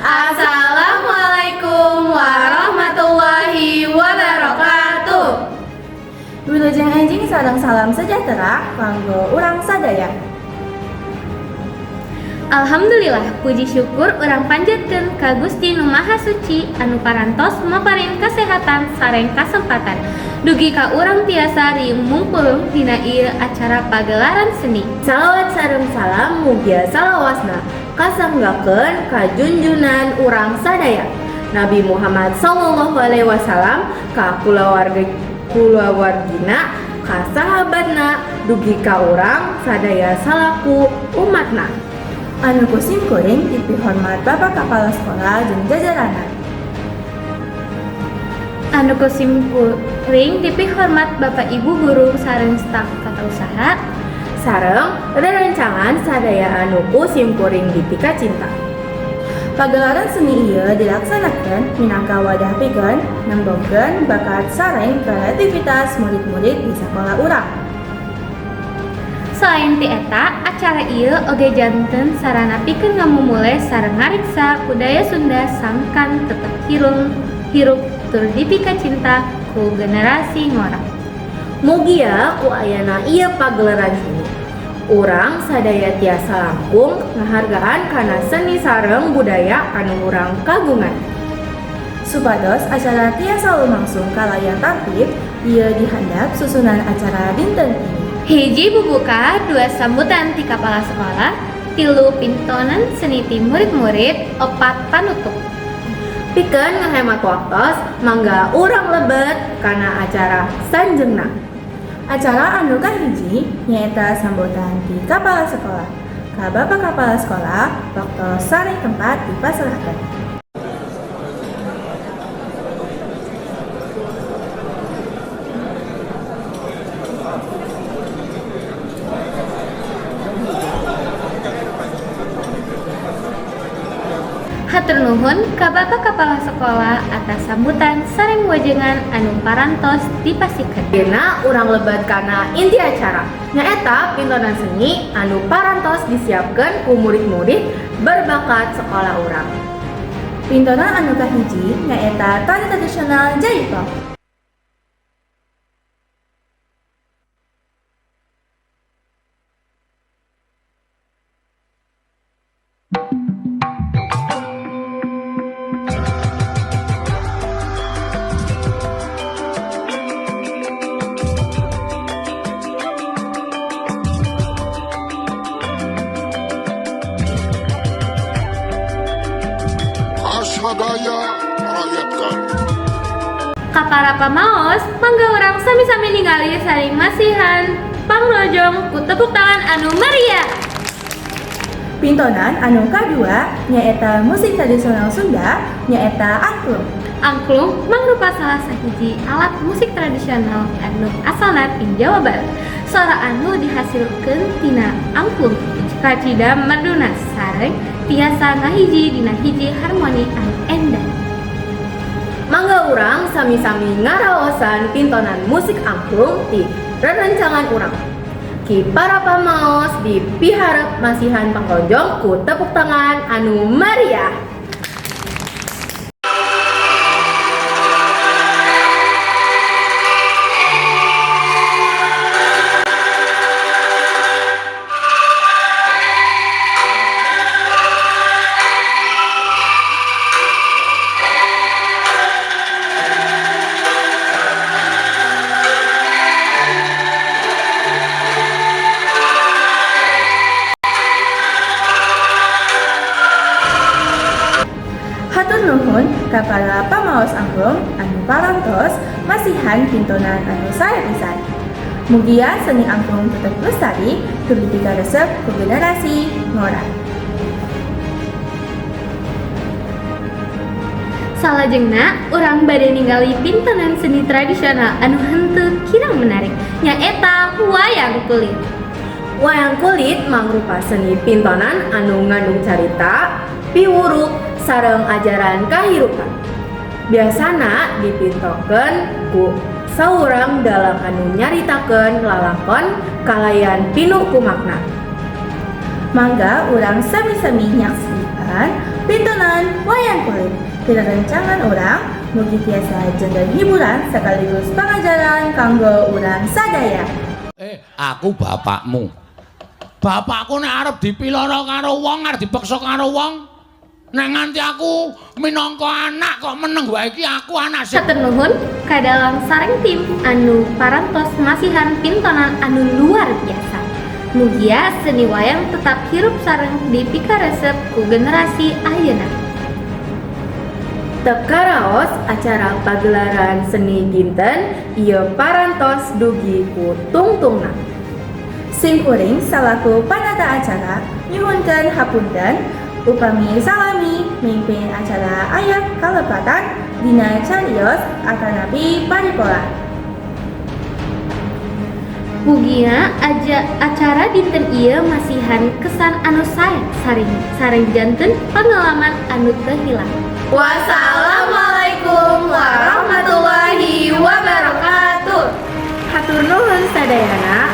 Assalamualaikum warahmatullahi wabarakatuh. Wilujeng enjing sareng salam sejahtera kanggo urang sadaya. Alhamdulillah, puji syukur urang panjatkeun ka Gusti Nu Maha Suci anu parantos maparin kesehatan sareng kasempatan dugi ka urang tiasa riung mungpulung dina ieu acara pagelaran seni. Salawat sareng salam mugia salawasna kasanggakeun ka junjunan urang sadaya Nabi Muhammad sallallahu alaihi wasallam, ka kulawarga kulawargina, ka sahabatna, dugi ka urang sadaya salaku umatna. Anu ku sim kuring dipihormat Bapak Kepala Sekolah jeung jajaranna. Anu ku sim kuring dipihormat Bapak Ibu guru sareng staf tata usaha. Sareng rerencangan sadaya anu ku sim kuring dipika cinta. Pagelaran seni ieu dilaksanakeun minangka wadah pikeun nembongkeun bakat sareng kreativitas murid-murid di sakola urang. Selain ti eta, acara ieu oge janten sarana pikeun ngamumule sareng ngariksa budaya Sunda sangkan tetep hirup tur dipika cinta ku generasi ngora. Mugia ku ayana ieu pagelaran seni, urang sadaya tiasa langkung ngahargaan kana seni sareng budaya anu urang kagungan. Supados acara tiasa lumangsung kalayan tertib, ieu dihandap susunan acara dinten ini. 1 bubuka, 2 sambutan ti kepala sekolah, 3 pintonan seni ti murid-murid, 4 panutup. Pikeun ngahemat waktos, mangga urang lebet kana acara sanjengna. Acara anu kahiji nyaeta sambutan ti kepala sekolah. Ka Bapak Kepala Sekolah, waktu sareng tempat dipasrahkeun. Hatur nuhun ka Bapak Kepala Sekolah atas sambutan sareng wejengan anu parantos dipasikeun. Ayeuna urang lebet kana inti acara, nyaeta pintonan seni anu parantos disiapkeun ku murid-murid berbakat sekolah urang. Pintonan anu kahiji nyaeta tari tradisional Jaipong. Sadaya rakyatkan. Ka para pamaos, mangga urang sami-sami ningali saling masihan pangrojong ku tepuk tangan anu meriah. Pintonan anu kadua nyaeta musik tradisional Sunda nyaeta angklung. Angklung mangrupa salah sahiji alat musik tradisional anu asalna ti Jawa Barat. Sora anu dihasilkeun tina angklung kacida merduna sareng tiasa ngahiji dina hiji harmoni anu endah. Mangga urang sami-sami ngaraosan pintonan musik angklung ti rerencangan urang. Ki para pamaos dipiharep masihan pangrojong ku tepuk tangan anu meriah. Hatur nuhun ka para pamaos angklung anu parantos masihan pintonan anu sae pisan. Mugia seni angklung tetep lestari tur dipikaresep ku generasi ngora. Salajengna urang bade ningali pintonan seni tradisional anu henteu kirang menarik, nyaeta wayang kulit. Wayang kulit mangrupa seni pintonan anu ngandung carita, piwuruk, sareng ajaran kahirupan. Biasana dipintokeun ku saurang dalang anu nyaritakeun lalakon kalayan pinuh ku makna. Mangga urang sami-sami nyaksikan Pintonan Wayang Kulit. Rerencangan urang mugi tiasa janten hiburan sekaligus pangajaran kanggo urang sadaya. Eh, aku bapakmu. Bapakku nek arep dipiloro karo wong, arep dipeksa karo wong, nek nganti aku minangka anak kok meneng wae, iki aku anak sing Hatur nuhun kadalang sareng tim anu parantos masihan pintonan anu luar biasa. Mugia seni wayang tetap hirup sareng dipikaresep ku generasi ayeuna. Teu karaos, acara pagelaran seni dinten ieu parantos dugi ku tungtungna. Simkuring salaku panata acara nyuhunkeun hapunten upami salami mimpin acara aya kalepatan dina carios atanapi paripola. Mugia aja acara dinten ieu masihan kesan anu sae saring sareng janten pengalaman anu teu hilang. Wassalamualaikum warahmatullahi wabarakatuh. Hatur nuhun sadayana.